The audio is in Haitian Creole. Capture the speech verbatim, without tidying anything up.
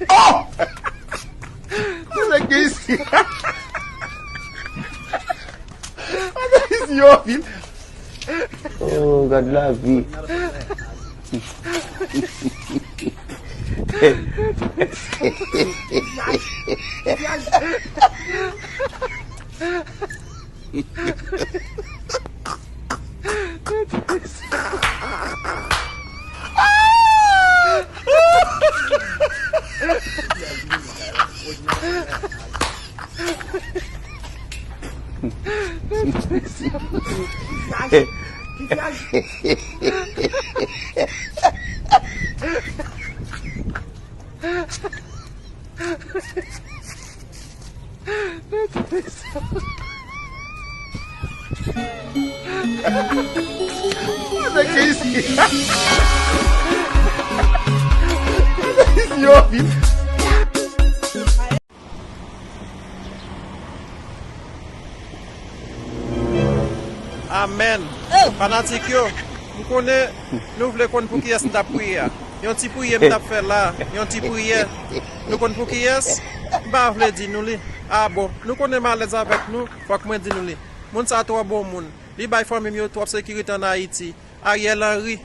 Oh! Sa nèg gen isi. Sa nèg gen isi yo anpil. Oh, gad lavi. Nèg isi. Nèg isi yo anpil. Amèn. Fanatik yo, m konnen nou vle konn pou kiyès m t ap priye a. Yon ti priyè m t ap fè la, yon ti priyè. Nou konn pou kiyès? M pa vle di nou li. A bon, nou konnen m alèz avèk nou, fòk mwen di nou li. Moun sa twò bon moun. Li bay fanmi m yo twòp sekirite ann Ayiti. Ariel Henry.